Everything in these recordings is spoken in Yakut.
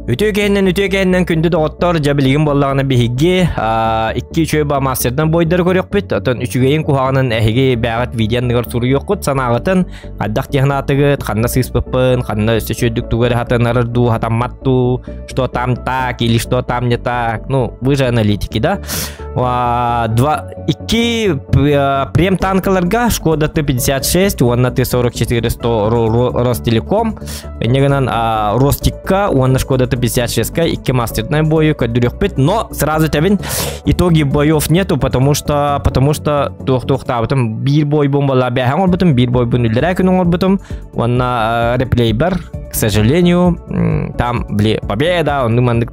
Үтүө киһинэн, үтүө киһинэн күндү доҕоттор, дьэ билигин буоллаҕына биһиги икки үчүгэй ба мастердан бойдары көрүөхпүт. Оттон үчүгэйин куһаҕанын эһиги бэҕэт видео анныгар суруйуоххут, санааҕытын, хайдах дии санаатыгыт, ханна сыыспыппын, ханна өссө үчүгэйдик тугу эрэ хатанарар дуу, хатаммат дуу, что там так или что там не так. Ну, вы же аналитики, да? Два, икки прем танкаларга Шкода Т-56 уонна Т-44 100 Ростелеком. Инньэ гынан Ростикка уонна Шкода Т-56-ка икки мастерной бою көрдөрүөхпүт, но сразу тэбин итоги боев нету, потому что туох-туохтаабытым биир бойбун буолла бээһэн оҥорбутум, биир бойбун үллэрээ күн оҥорбутум уонна реплейбар, к сожалению, там, бли, победа, оннук маннык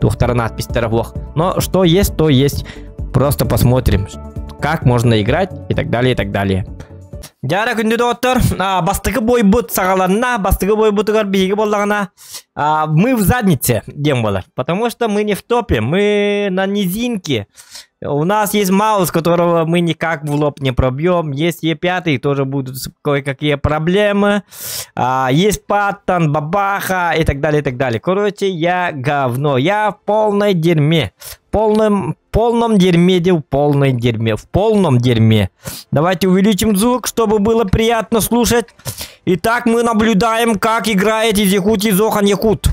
туохтара надписьтара суох. Но что есть, то есть. Просто посмотрим, как можно играть и так далее, и так далее. Дьэ күндү доҕоттор, бастакы бойбут саҕаланна, бастакы бойбутугар биһиги буоллаҕына, мы в заднице диэн буолар. Потому что мы не в топе, мы на низинке. У нас есть Маус, которого мы никак в лоб не пробьем. Есть Е5, тоже будут кое-какие проблемы. Есть Паттон, Бабаха и так далее, и так далее. Короче, я говно. Я в полной дерьме. Полном, полном дерьме, в полной дерьме, в полном дерьме. Давайте увеличим звук, чтобы было приятно слушать. Итак, мы наблюдаем, как играет из Якутии Зохан Якут.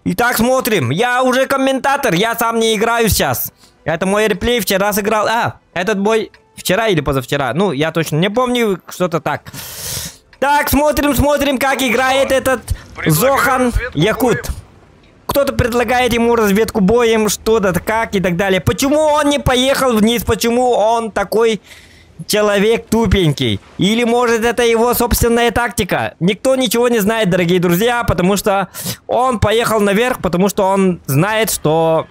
Итак, смотрим. Я уже комментатор, я сам не играю сейчас. Это мой реплей вчера сыграл. А, этот бой вчера или позавчера. Ну, я точно не помню, что-то так. Так, смотрим, смотрим, как играет этот Зохан Якут. Кто-то предлагает ему разведку боем, что-то, как и так далее. Почему он не поехал вниз? Почему он такой человек тупенький? Или, может, это его собственная тактика? Никто ничего не знает, дорогие друзья, потому что он поехал наверх, потому что он знает, что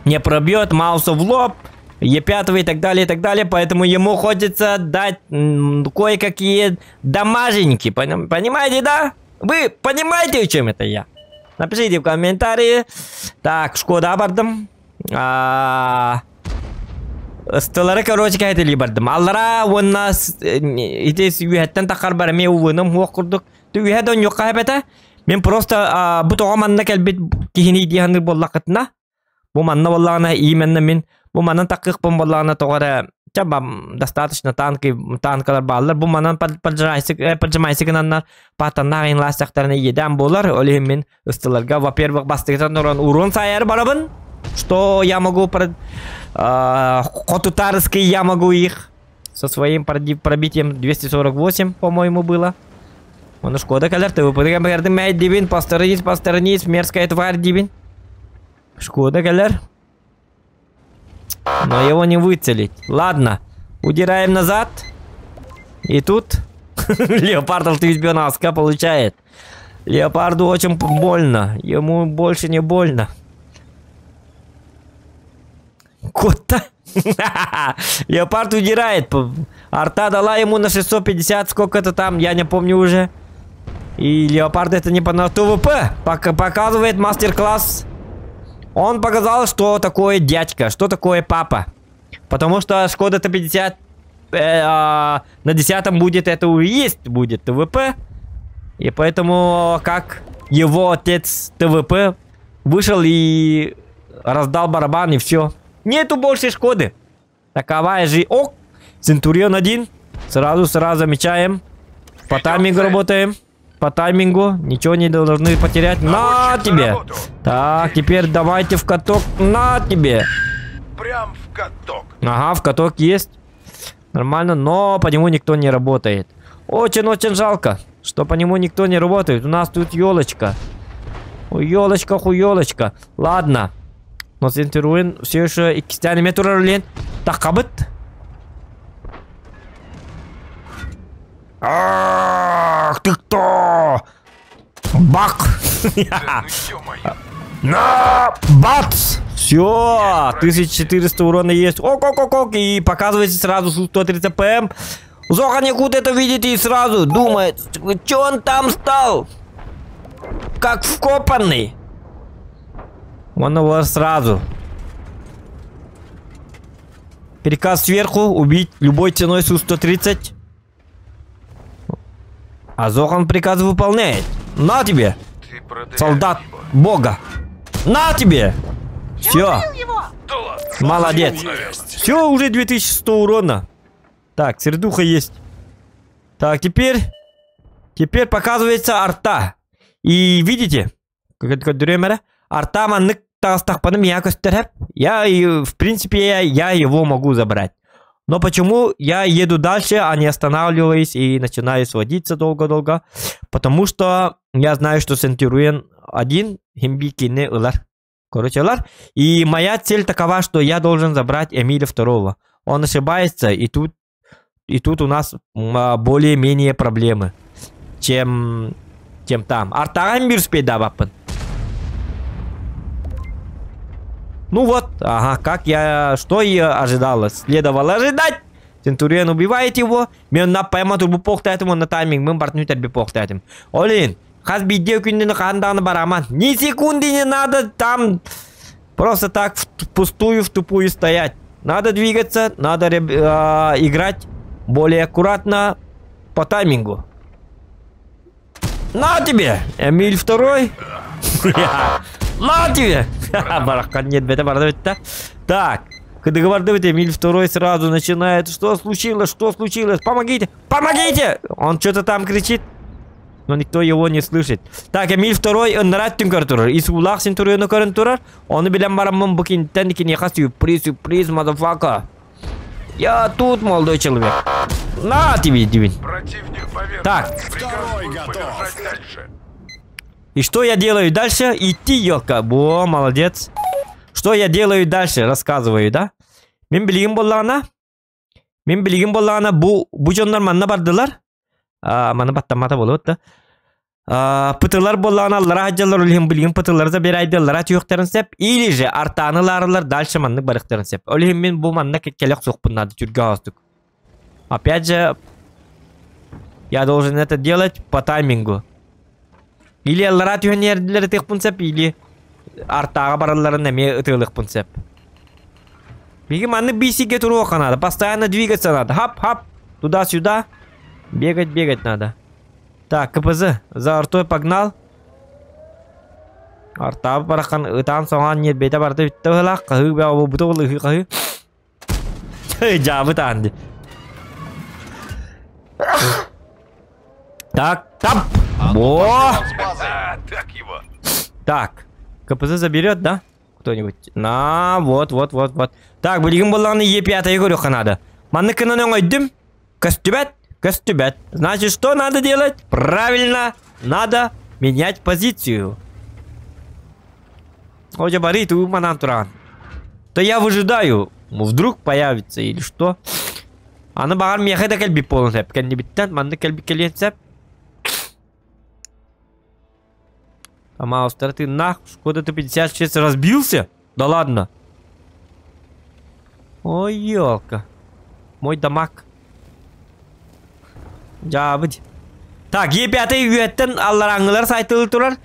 не пробьет Мауса в лоб, Е5 и так далее, и так далее. Поэтому ему хочется дать кое-какие дамаженьки. Понимаете, да? Вы понимаете, о чем это я? Напишите в комментарии. Так, Шкода бардым. Ыстылары, короче, кәйтели бардым. Аллара уонна ити үһэттэн тахар бар эме уыным хуох курдук. Үһэ дон юққа хэбэтэ. Мен просто бу тоҕо манна кэлбит киһини диэханыр буоллахытына. Бу манна буоллаҕына именно мин бу манан таккыхпын буоллаҕына тоҕо эрэ достаточно танки танкалар бааллар. Бу манан поджимайсы гынаннар патаннаах инлаастахтарына иедään буолар. Ол иһин мин ыстыларга, во-первых, бастыгытан уран урон сайар барабын. Что я могу Хотутарский я могу их со своим пробитием 248, по-моему, было. Он Шкода кэлэр, ты выпадыган дибин, посторонись, посторонись, мерзкая тварь дибин. Шкода кэлэр. Но его не выцелить. Ладно, удираем назад. И тут Леопардов ты получает. Леопарду очень больно. Ему больше не больно. Кот-то. Леопард удирает. Арта дала ему на 650, сколько-то там, я не помню уже. И Леопард это не по ТВП. Пока показывает мастер-класс. Он показал, что такое дядька, что такое папа. Потому что Шкода Т-50 на 10 будет это есть будет ТВП. И поэтому, как его отец ТВП вышел и раздал барабан, и все. Нету больше Шкоды. Такова же. О! Центурион 1. Сразу, сразу замечаем. По таймингу работаем. По таймингу. Ничего не должны потерять. На тебе! Так, теперь давайте в каток. На тебе! Прям в каток. Ага, в каток есть. Нормально, но по нему никто не работает. Очень-очень жалко, что по нему никто не работает. У нас тут елочка. Ой, елочка, хуелочка. Ладно. Но Центурион все еще иккистээн метр Такабыт. Ах, ты кто? Бак! На! Бац! Все, 1400 урона есть. Ок-ок-ок-ок. И показывается сразу 130 ПМ. Зохан Якут это видит и сразу думает, что он там стал? Как вкопанный. Он его сразу. Приказ сверху убить любой ценой Су-130. А Зохан приказ выполняет. На тебе, солдат бога. На тебе! Все. Молодец. Все, уже 2100 урона. Так, сердуха есть. Так, теперь... Теперь показывается арта. И видите? Арта маннык я, в принципе, я его могу забрать. Но почему я еду дальше, а не останавливаюсь и начинаю сводиться долго-долго? Потому что я знаю, что Центурион один, син биир киһини ылар. Короче, ылар. И моя цель такова, что я должен забрать Эмиля второго. Он ошибается, и тут у нас более-менее проблемы, чем там. Артаҕа биир успейдаабаппын. Ну вот, ага, как я, что я ожидала, следовало ожидать. Центурион убивает его. Мен на пойма турбу похтайтым, он на тайминг, мен бартын үтәрби похтайтым. Олин, хас бидде күннен қандағны бараман. Ни секунды не надо там просто так в пустую, в тупую стоять. Надо двигаться, надо играть более аккуратно по таймингу. На тебе! Эмиль второй. На тебе! Барахан нет, это бардавит-то. Так, когда говорит, Эмиль второй сразу начинает. Что случилось? Что случилось? Помогите! Помогите! Он что-то там кричит. Но никто его не слышит. Так, Эмиль второй ынараа өттүн турар. Ис уулаах Центуриону көрөн турар. Ону билэн бараммын бу киниттэн киниэхэ сюрприз, сюрприз, motherfucker. Я тут, молодой человек. На тебе, Дивин. Противник повержен. Так. Приказываю готов. подержать дальше. И что я делаю дальше? Идти, елка. Во, молодец. Что я делаю дальше? Рассказываю, да? Мин билигин буоллаҕына. Мин билигин буоллаҕына бу дьоннор манна бардылар. А, манна баттаммата буолуо да. А, ПТ-лар буоллаҕына аллара сылдьаллар ол иһин билигин ПТ-лары да берайдылар түһүөхтэрин сөп. Или же артаны ылаарылар дальше маннык барыахтарын сөп. Ол иһин мин бу манна кэлиэх суохпун наада түргэн соҕустук. Опять же, я должен это делать по таймингу. Или аллара түһэн эрдилэр ытыахпын сөп, или артаҕа баралларын эмиэ ытыалыахпын сөп. Биһиги маннык бисиге туруохха надо. Постоянно двигаться надо. Хап-хап. Туда-сюда. Бегать, бегать надо. Так, КПЗ. За артой погнал. Арта барахан ытаан соҥоон нет бэйэтэ барда бүттэ быһыылаах хаһыы бу буту хаһыы хаһыы. Дьаабы таанди. Так, тап. Во! А, так его. Так, КПЗ заберет, да? Кто-нибудь? На, вот, вот, вот, вот. Так, билигин буоллаҕына Е5 көрүөххэ надо. Маннык гынан өйдүм. Көстүбэт, көстүбэт. Значит, что надо делать? Правильно, надо менять позицию. Ожа бары, ты манан тураҕын. То я выжидаю. Вдруг появится или что? Аны баҕар миэхэ да кэлбит буолуон сөп. Кэннибиттэн, маннык кэлбит кэлиэн сөп. Амаустар, ты нах, Шкода Т-56 разбился? Да ладно. Ой, елка. Мой дамаг. Дьаабы. Так, Е5 үөһэттэн алларааҥҥылар сайтылыы турар.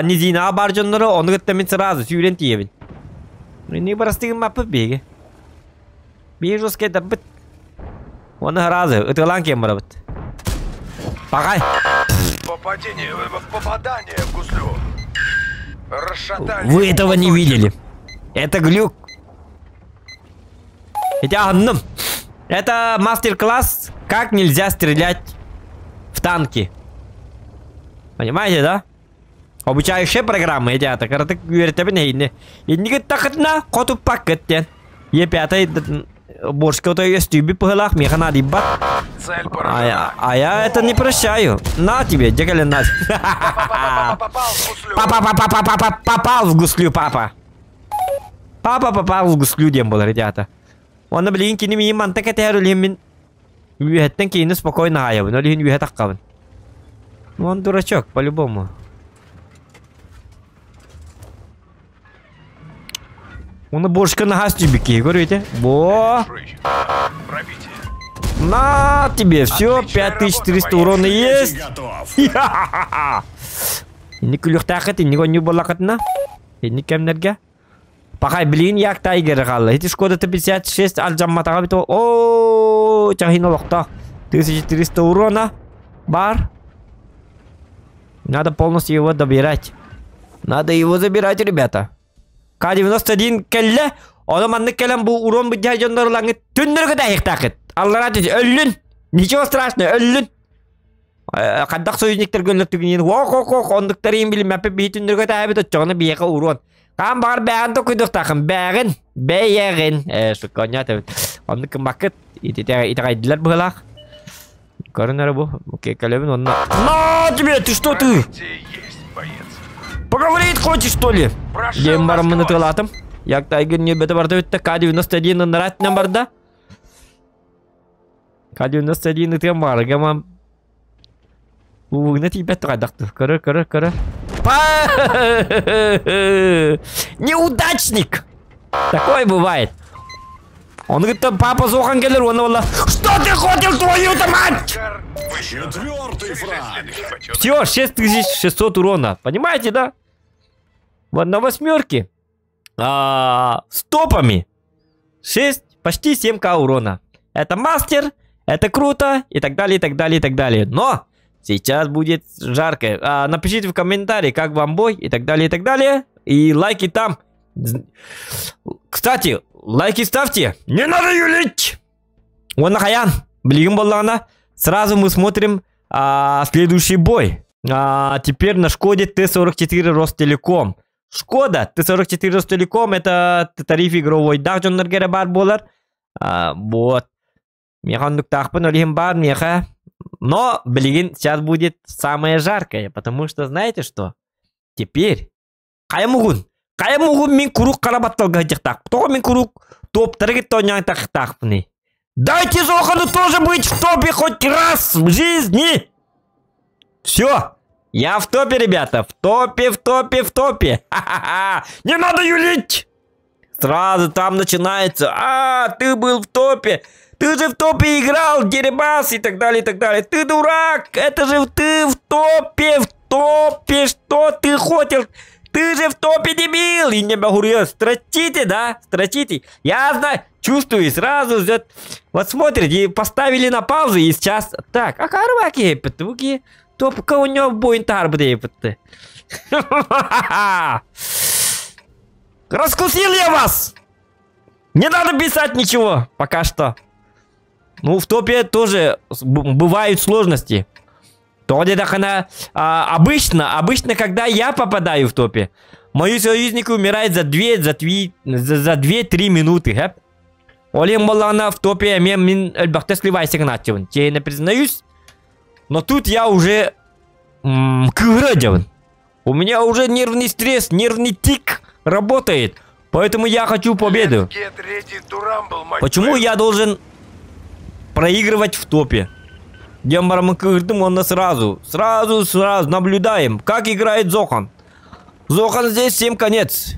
Низинаҕа баар дьоннору, ону кытта мин сразу сүүрэн тиийэбин. Не барастыгын маппы беге. Беге жестко быт. Оны сразу, ытыалаан киирэн барабыт. Пакай. Попадение, попадание в гуслю. Расшатали. Вы ему этого не кусочек. видели. Это глюк. Это одном. Это мастер-класс, как нельзя стрелять в танки. Понимаете, да? Обучающая программа, ребята. Кыратык үөрэтэбин эһигини. Инники тахытна хоту пакеттен. Е5 борска то есть юби пыһыылаах миэхэ наадыйбат. Цель А поражена. я это не прощаю. На тебе, декали на. Попал в гуслю. Папа, папа, папа, папа, попал в гуслю, папа. Папа попал в гуслю, диэн буолар, ребята. Онно билигин кини миигин мантан кэтэһэр ол иһин мин. Үөһэттэн кинини спокойно хаайабын, ол иһин үөһэ тахсабын. Ну он дурачок, по-любому. Оны бошка на хастюбики, говорите. Во! Пробитие. На тебе, все, Отличная 5400 работа, урона боец. есть. Готов. Инник күлүөхтээххит, инник оонньуур буоллаххытына. Инник кэмнэргэ. Пахай, блин, як тайгер хаалла. Ити Шкода Т-56 алдьамматаҕа эбитэ. О, чахин олохтоох. 1400 урона. Бар. Надо полностью его добирать. Надо его забирать, ребята. К-91 кэллэ. Ону маннык кэлэн бу урон быдьа дьоннор ылаҥҥыт түннөргө да иһихтаахыт. Аллараа түс өллүн. Ничего страшного, өллүн. Хаддах союзниктар көллөр түгүнүн ох ох ох оннуктарын билиммэппит биһи түннөргө тааһыбыт оччоҕуна биһиэхэ урон. Хаан баҕар бээҕин токуйдуохтаахын бээҕин бэйэҕин сука онньоот эбит. Оннук гыммаккыт итэҕэйдилэр быһылаах. Көрүн эрэ бу. Кэлэбин онно. На тебе, ты что ты? Поговорить хочешь, что ли? Диэн бараммын ытыалаатым. Як тайгын ньүбэтэ барда бүттэ. К-91 ыннараатынан барда. К-91 ытыам баар. Гамам. Уугуна тиийбэт хайдахты. Көрөр, көрөр, көрөр. Неудачник! Такое бывает. Он говорит, папа Зохан кэлэр уонна буолла Что ты хотел, твою-то мать? Четвертый фраг. Все, 6600 урона. Понимаете, да? Вот на восьмерке. А, с топами. 6, почти 7к урона. Это мастер, это круто, и так далее, и так далее, и так далее. Но сейчас будет жарко. Напишите в комментарии, как вам бой, и так далее, и так далее. И лайки там. Кстати, лайки ставьте. Не надо юлить! Уонна хайаан, билигин буоллаҕына. Сразу мы смотрим следующий бой. Теперь на Шкоде Т-44 Ростелеком. Шкода Т-44 Ростелеком это тариф игровой. Да, дьоннорго баар буолар. Вот. Миэхэ оннуктаахпын ол иһин баар миэхэ. Но, билигин, сейчас будет самое жаркое, потому что знаете что? Теперь хайа муҥун? Хайа муҥун мин куруук хара батталга сылдьыахтаах. Тоҕо мин куруук топтары кытта оонньоон тахтаахпыный? Дайте Зохану тоже быть в топе хоть раз в жизни! Все! Я в топе, ребята! В топе, в топе, в топе! Ха-ха-ха! Не надо юлить! Сразу там начинается. А, ты был в топе! Ты же в топе играл, Дерибас и так далее, и так далее. Ты дурак! Это же ты в топе, в топе! Что ты хотел? Ты же в топе, дебил! И не могу строчите, да? Строчите. Я знаю, чувствую сразу. Вот смотрите, поставили на паузу и сейчас... Так, а карваки, петуки, топка у него буинтар будет. Раскусил я вас! Не надо писать ничего пока что. Ну, в топе тоже бывают сложности. То где-то обычно, когда я попадаю в топе, мои союзники умирают за 2, за 3, за 2-3 минуты. Хэп. Ол иһин буоллаҕына в топе мин элбэхтэ сливайся гынааччыбын. Честно признаюсь. Но тут я уже кыыһыра У меня уже нервный стресс, нервный тик работает. Поэтому я хочу победу. Почему я должен проигрывать в топе? Диэн бараммын кыыһырдым, он сразу, сразу, сразу наблюдаем, как играет Зохан. Зохан здесь всем конец.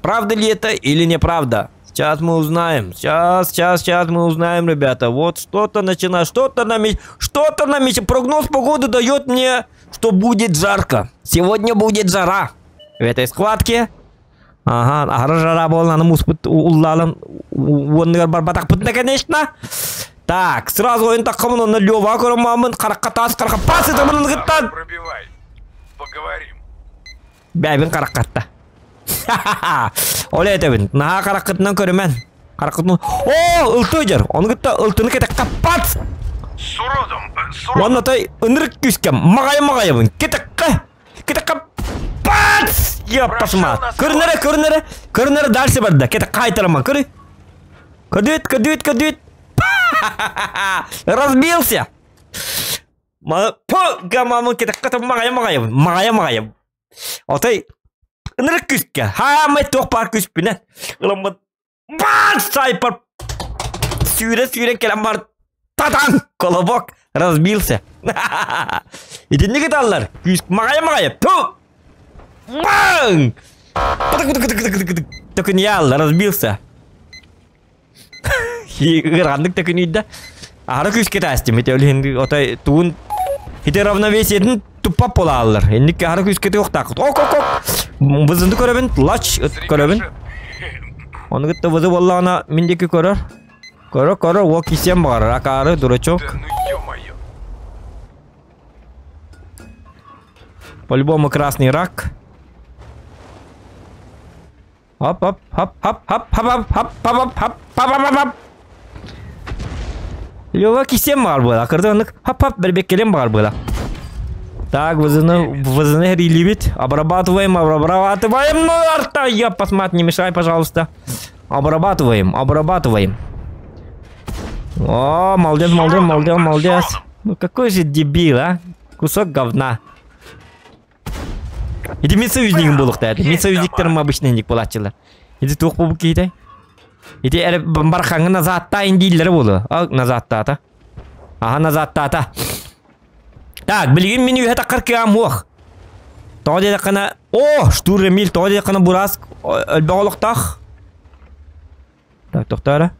Правда ли это или неправда? Сейчас мы узнаем. Сейчас, сейчас, сейчас мы узнаем, ребята. Вот что-то начинает, что-то намеч... Прогноз погоды дает мне, что будет жарко. Сегодня будет жара. В этой схватке. Ага, аһара жара буолан мууспут ууллан уонныгар барбатахпыт конечно. Так, сразу ойон таххамын онно Лева көрөммүн харахха таас харахха пас ытамын гыттан. Пробивай. Поговорим. Бэйэбин харахха. Ол этэбин. Наһаа хараххытынан көрүмэҥ. Хараххытынан. О, ылты дьэр. Ону кытта ылтыны кэтэххэ пац. С уродом, с уродом. Уонна той ынырык күүскэ маҕайа маҕайабын. Кэтэххэ. Кэтэххэ пац! Ёппасыма. Көрүнэрэ, көрүнэрэ, көрүнэрэ дальше барда. Кэтэххэ айтарама. Көрү. Көрдүт, көрдүт, көрдүт. Разбился. Гамамын кэтэххэ маҕайа маҕайабын. Маҕайа маҕайабын. Отой ынырык күүскэ. Хаамай туох баар күүспүнэн. Ыламмыт. Бац! Сайпар. Сүүрэ сүүрэн кэлэн бар. Татан! Колобок разбился. Итинник ыталлар. Күүс маҕайа маҕайа. Ту! Бang! Төкүнүйэл разбился. Ыараннык төкүнүйдэ. Аһара күүскэ таастым. Ити өлүһүн отой туун ити равновесиетин туппап буолааллар. Инник аһара күүскэ туохтаах. Ок ок ок. Бызынды көрөбүн, лач көрөбүн. Ону кытта бызы буоллаҕына мин диэки көрөр. Көрөр, көрөр, уол кисиэн баҕарар. Акаары, дурачок. Да ну ё-моё. По-любому красный рак. Хоп, хоп, хоп, хоп, хоп, хоп, хоп, хоп, хоп, хоп, хоп, хоп, хоп. Лёва кисем бар була. Кырдыгынык хоп-хоп бербеккелем бар була. Так, вызыны, вызыны релибит. Обрабатываем, обрабатываем. Ну, арта, я посмотри, не мешай, пожалуйста. Обрабатываем, обрабатываем. О, молодец, молодец, молодец, молодец. Ну какой же дебил, а? Кусок говна. Ити мин союзниким буолуохтаах. Мин союзниктарым обычно инник буолааччылар. Ити туох буолбут киһитэй? Ити эрэ бархаҥҥа назааттаайын дииллэрэ буолуо. Ал назааттаата. Аха назааттаата. Так, билигин мин үөһэ таххар кыаҕым суох. Тоҕо диэтэххинэ, о, Штур Эмиль, тоҕо диэтэххинэ Бураск өлбөх олохтоох. Так, тохтоо эрэ.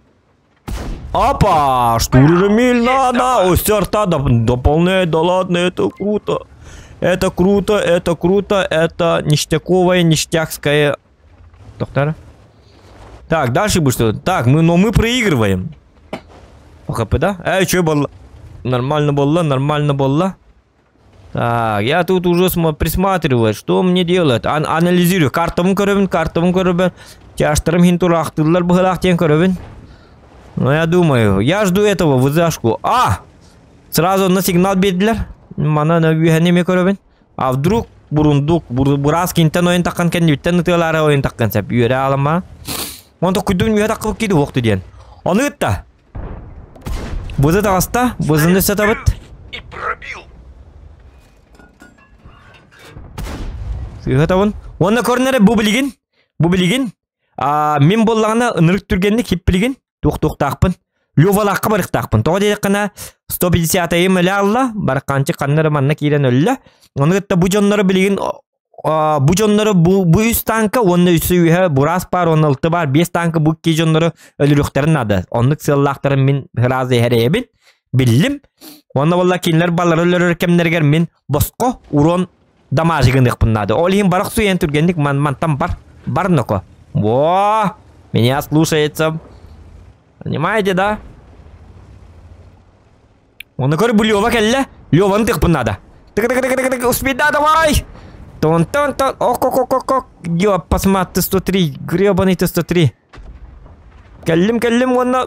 Опа! Штурмиль надо! Усерта дополняет, да ладно, это круто. Это круто, это круто, это ништяковое, ништякское. Доктор? Так, дальше будет что? Так, мы, но мы проигрываем. По ХП, да? Эй, что было? Нормально было, нормально было. Так, я тут уже присматриваю, что мне делать. Ан анализирую. Картабын көрөбүн, картабын көрөбүн. Тяжтарым хин тураахтыыллар быһылаах диэн көрөбүн. Ну, я думаю, я жду этого вызашку. А! Сразу на сигнал биэрдилэр. Манан үөһэни эмиэ көрөбүн. А вдруг бурундук, бураас кинтэн ойун таххан кэннибиттэн ытыалаары ойун таххан сөп. Үөрэ аалама. Онто куйдун үөһэ таххыбыт кииди уохту диэн. Ону ытта. Бузы таҕыста, бузуну сатабыт. И пробил. Сыһатабын. Уонна көрүнэрэ бу билигин, бу билигин, а, мин буоллаҕына ынырык түргэнник хип билигин туох-туохтаахпын. Левалаахха барыахтаахпын. Тоҕо диэтэххинэ 150 өлө алла, бараххаанчык ханна эрэ манна киирэн өллө. Ону кытта бу дьоннору билигин бу дьоннору бу, бу үс танка уонна үсү үһэ бураас баар уонна алты баар биэс танка бу икки дьоннору өлөрүөхтэрин наада. Оннук сыаллаахтарын мин ыраас иһэрэйэбин, биллим. Уонна буолла кинилэр балары өлөрөр кэмнэригэр мин босхо урон дамажы гыныахпын наада. Ол иһин барах суйан түргэнник ман мантан бар бар ноко. Во! Меня слушается. Понимаете, да? Оны көр бу Лева кэллэ. Леваны тыхпын надо. Тык-тык-тык-тык, успей, да, давай! Тон-тон-тон, ок-ок-ок-ок-ок. Ёп, посмотри, Т-103, гребаный Т-103. Кэллим, кэллим, уонна...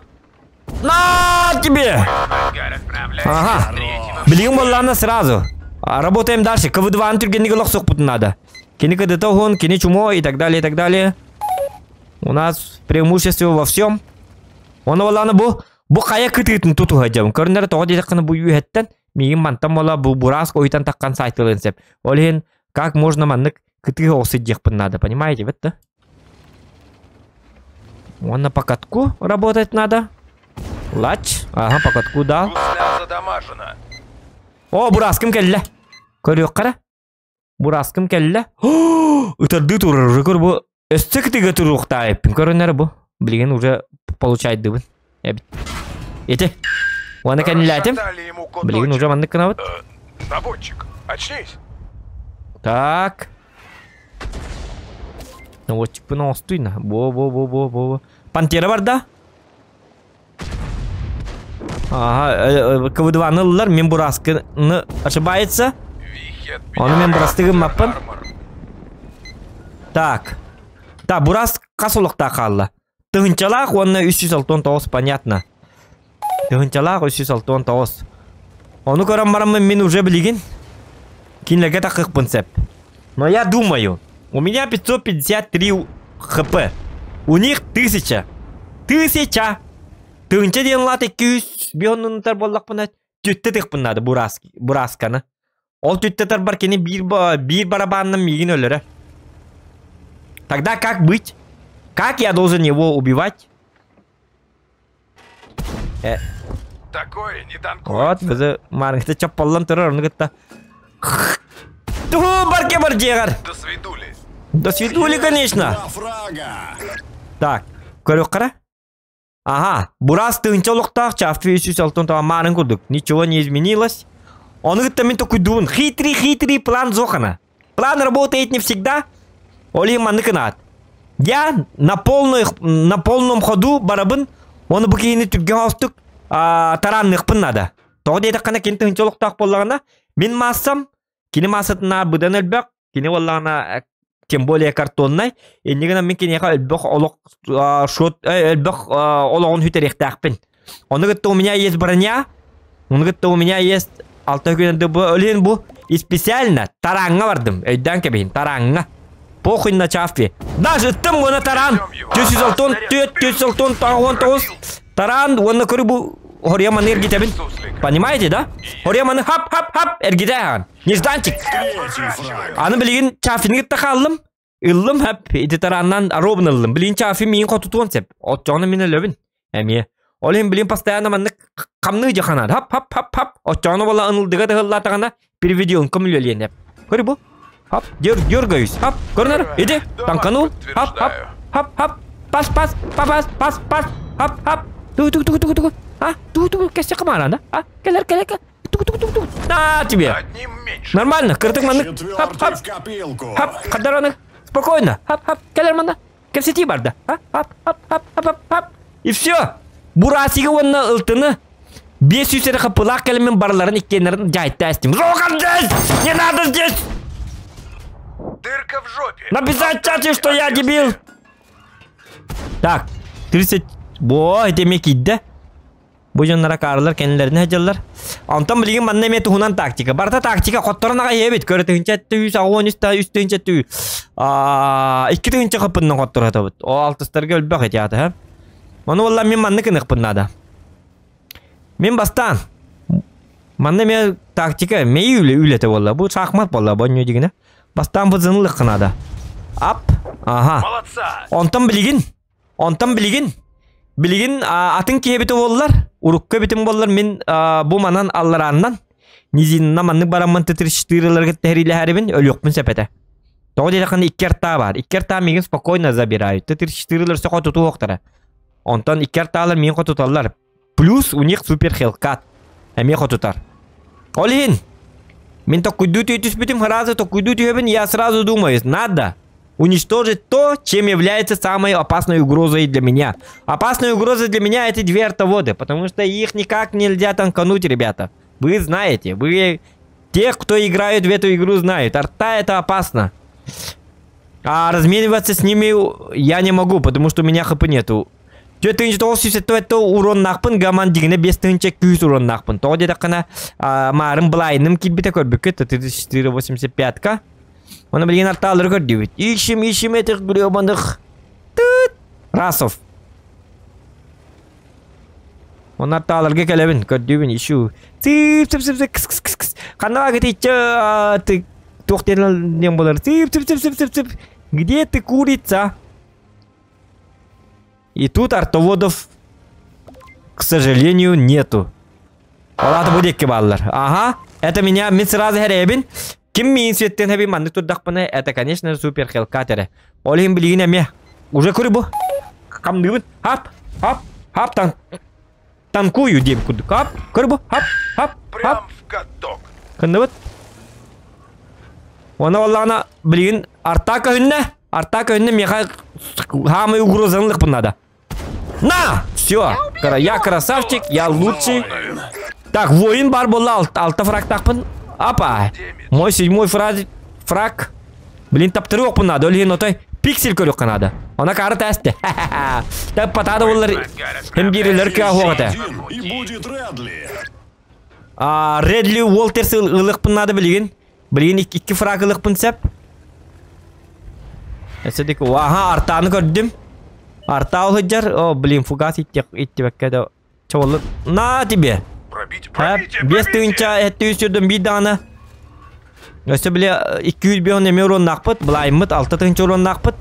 На тебе! Ага. Билигин буоллаҕына сразу. Работаем дальше. КВ-2-ны түргэнник олохсуохпутун надо. Кини КДТ уһун, кини чумо и так далее, и так далее. У нас преимущество во всем. Оны буоллаҕына бу бу хайа кытыытын тутуһа дьабын. Көрүнэр тоҕо диэтэххинэ бу үөһэттэн миигин мантан буола бу бураас ойутан таххан сайтылыан сөп. Ол иһин как можно маннык кытыы оҕус сылдьыахпын надо, понимаете, бит да? Уонна по катку работать надо. Лач. Ага, по катку дал. Гусля задамажена. О, бураскым кэллэ. Көрүөххэ эрэ. Бураскым кэллэ. Ытырдыы турар уже көр бу өссө кытыга туруохтаайыппын көрөнөр бу. Билигин уже получайдыбын. Эбит. Ити. Уонна кэннилээтим. Расшатали ему Билигин куточек. уже маннык гынабыт. Наводчик, очнись. Так. Наводчикпын оҥостуйна. Бо бо бо бо бо. Пантера барда. Ага, КВ-2-ны ыллар, мен бураскыны ошибается. Оны мен бурастыгым маппын. Так. Так, бурас хас олохтаах хаалла. Тыһынчалаах уонна 369 понятно. Тыһынчалаах 369. Ону көрөн бараммын мин уже билигин кинилэргэ тахыахпын сөп. Но я думаю, у меня 553 хп. У них 1000. Тысяча! Тыһынча диэн лаат 200 биһоннунутар буоллахпына түттэ тыхпын наада бурасканы. Ол түттэ бар кини биир, биир барабанынан миигин өлөрө. Тогда как быть? Как я должен его убивать? Э. Такое не танкуется. Вот, бізі марыңты чаппаллан тұрар, оны кытта. Ту, барке бар дегар. До свидули. До свидули, конечно. Так, көрөк қара. Ага, бурас тыынча олохтоох чафты 306 маарын курдук. Ничего не изменилось. Ону кытта мин токуйдуун. Хитрый-хитрый план Зохана. План работает не всегда. Оли манныкынаат. Я на, полной, на полном ходу барабын, оны бу киһини түргэн оостук тараанныахпын наада. Тоҕо диэтэххинэ кини тыһыынча олохтоох буоллаҕына, мин маассам, кини маассатынаа быдан элбэх, кини буоллаҕына. Тем более картоннай. Иннигинэн гынан мин киниэхэ элбэх олох шот элбэх олоҕун хүтэриэхтээхпин. Ону кытта у меня есть броня, ону кытта у меня есть алта күнэн бу өлүн бу и специально тараҥҥа бардым. Өйдөөн кэбиһин, тараҥҥа. Похуй на чавпи. Даже ыттым уонна таран. 464, 469 таран уонна көрү бу хоруйа маны эргитэбин. Понимаете, да? Хоруйа маны хап-хап-хап эргитэ Нежданчик. Аны билигин чафини кытта хааллым. Ыллым хап ити тарааннан ровно ыллым. Билигин чафи миин хотутуон сеп. Оччоҕуна мин өлөбүн. Эмиэ. Ол иһин билигин постоянно маннык хамныы дьаханаар. Хап хап хап хап. Оччоҕуна буола ынылдыга тыһыллаатаҕына переведенка мүлүөлиэн Көрү бу. Хап, дер, дергаюсь. Хап, көрүнэр. Иди, танканул. Хап, хап, хап, хап. Пас, пас, пас, пас, пас. Хап, хап. Тугу, тугу, тугу, тугу, тугу. А, тугу, тугу, кэссе кымаарана. А, кэлэр, кэлэр, кэлэр. На тебе. Одним меньше. Нормально, кырдык маннык. Хап, хап. Четвертый в копилку. Хап, хадараны. Спокойно. Хап, хап. Кэлэр манна. Кэпсэтии барда. Хап, хап, хап, хап, хап, хап. И все. Бурасига уонна ылтыны 500 эрэ хаппылаах кэлэммин барыларын иккиэннэрин дьаһайта эстим. Роган здесь! Не надо здесь! Дырка в жопе. Написать в чате, что я дебил! Так, 30... Бо, ити эмиэ киирдэ. Бу дьоннор акаарылар кэннилэринэ сылдьаллар. Онтон билигин манна эмиэ туһунан тактика. Барыта тактика хотторон аҕай иһэбит. Көрө тыһыынча үс аҕыс үс тыһыынча түү. Икки тыһыынча хаппыннан хотторо сатабыт. О алтыстарга өлбөх ити аата. Ону буолла мин маннык гыныахпын наада. Мин бастаан манна эмиэ тактика мэйии үлэ үлэтэ буолла. Бу шахмат буолла бу онньуу дигинэ. Бастаан бызынылыхха наада. Ап. Аха. Молодца. Онтон билигин Онтон билигин, билигин атын киһи эбитэ буоллар, урукку эбитим буоллар мин бу манан алларааннан низинна маннык бараммын тытырыштыырыларга тэһэриилэһэрибин өлүөхпүн сөп этэ. Тоҕо диэтэххинэ икки артаа баар. Икки артаа миигин спокойно забирают. Тытырыштыырылар өссө хотутуохтара. Онтон икки артаалар миигин хотуталлар. Плюс у них супер хелкат. Эмиэ хотутар. Ол иһин мин токкуйдуу түспүтүм сразу токкуйдуу түһэбин, я сразу думаю, надо уничтожить то, чем является самой опасной угрозой для меня. Опасной угрозой для меня эти две артоводы, потому что их никак нельзя танкануть, ребята. Вы знаете, вы те, кто играют в эту игру, знают. Арта это опасно. А размениваться с ними я не могу, потому что у меня хп нету. 497 уроннаахпын гаман дигинэ 5 күүс уроннаахпын. Тоҕо диэтэххинэ маарым былайыным киирбитэ көрбүккүт 3485-ка. Оны билигин артаалары көрдүбүт. Ищем, ищем этих гребаных тыт расов. Оны артааларга кэлэбин, көрдүүбүн, ищу. Цып цып цып кс кс кс кс. Ханна итиччэ ты туох диэн буолар. Цып цып цып цып цып цып. Где ты, курица? И тут артоводов, к сожалению, нету. Олата бу диэки бааллар. Ага, это меня мин сразу хэрэбин. Ким миин светтен хэбин маннык турдахпына, это, конечно же, супер хелкат эрэ. Ол иһин билигин эмиэ. Уже көрү бу. Хамныыбын. Хап, хап, хап тан. Танкую диэм курдук. Хап, көрү бу. Хап, хап, хап. Прям в каток. Кынныбыт. Уонна буоллаҕына билигин арта көһүннэ. Арта көһүннэ миэхэ хаамай угрозанылыхпын надо. На! Все. Я красавчик, я лучший. Так, воин бар буолла алта фрактаахпын. Апа. Мой седьмой фраг. Блин, таптырыахпын надо. Ол иһин отой пиксель көрүөххэ надо. Она кары тэсте. Так патада буоллар хим биирилер кыа Один и будет Редли. Редли Уолтерс ылыахпын надо билигин. Билигин икки фраг ылыахпын сөп. Эсэдик, аха, артааны көрдүм. Артаа сылдьар. О, блин, фугас иттибэккэ да. Чоболу. На тебе. Пробить, пробитие, Бес пробитие. тыһыынча эттүү сүрдүм биир даҕаны. Өссө били 205 эмиэ уруоннаахпыт, былайыммыт 6 тыһыынча уруоннаахпыт.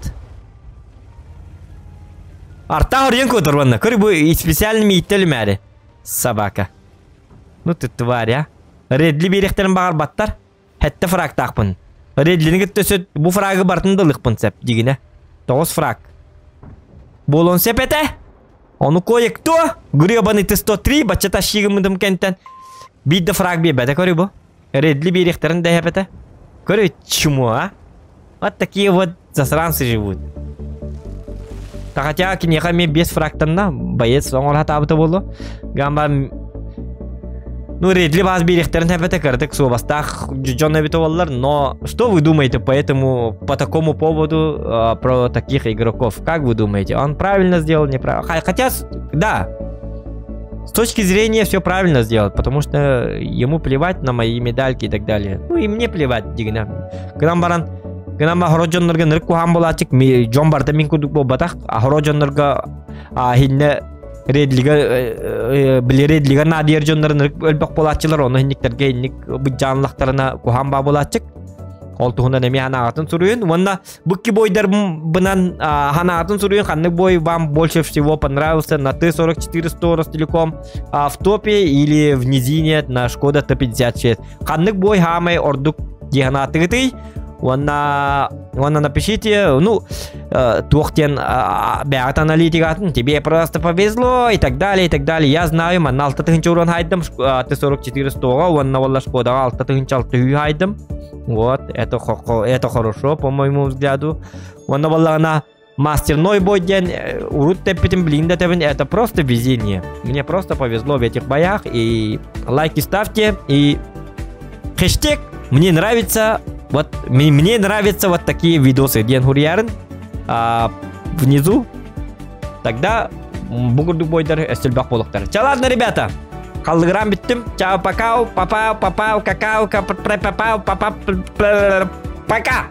Артаа орыйан куотар уонна. Көр бу специально мииттэ өлүмээри. Собака. Ну ты тварь, а. Редли биэриэхтэрин баҕарбаттар. Хэттэ фрагтаахпын. Редлини кытта өссө бу фрагы бартын да ылыахпын сөп дигинэ. Тоҕус фраг. Буолуон сөп этэ. Ону кое-кто гребаный Т-103 бачча тащигыммытым кэнтэн биир да фраг биэрбэтэ көрү бу. Редли биэриэхтэрин да эпэтэ. Көрү чмо, а? Вот такие вот засранцы живут. Та хотя киниэхэ эмиэ без фрагтанна боец оҥоро сатаабыта буолуо. Гамба. Ну, Редли вас биэриэхтэрин эбэтэ кыратык суобастаах дьон эбитэ буоллар, но что вы думаете по этому, по такому поводу про таких игроков? Как вы думаете, он правильно сделал, неправильно? Хотя, да, с точки зрения все правильно сделал, потому что ему плевать на мои медальки и так далее. Ну и мне плевать, дигина. Гынан баран, гынан ба дьоннорго нырык куһаан буолааччык, дьон барыта мин курдук буолбатах, а дьоннорго хинне Редлига били Редлига наадыйар дьоннорун өлбөх буолааччылар, ону инниктэргэ инник быдьаанлахтарына куһаан баа буолааччык. Ол туһунан эмиэ ханаҕатын суруйун. Уонна бу икки бойдарбынан ханаҕатын суруйун ханнык бой вам больше всего понравился на Т-44 100 Ростелеком в топе или в низине на Шкода Т-56. Ханнык бой хаамай ордук дии Уонна уонна напишите, ну, туох диэн бэйэҕит аналитикатын, тебе просто повезло и так далее, и так далее. Я знаю, манна 6 тыһыынча уран хайдым, Т-44 стоға, уонна уолла Шкодаҕа 6 тыһыынча 6 хайдым. Вот, это хорошо, по моему взгляду. Уонна буоллаҕына мастерной бой диэн урут тэппитим билигин да тэбин, это просто везение. Мне просто повезло в этих боях, и лайки ставьте, и хэштег «Мне нравится вот мне нравятся вот такие видосы» диэн суруйарын внизу. Тогда бу курдук бойдар өссө элбэх буолуохтара. Ча ладно, ребята. Халлыгыран бүттүм. Чао, пока, папа, папа, какао, папа, папа, пока.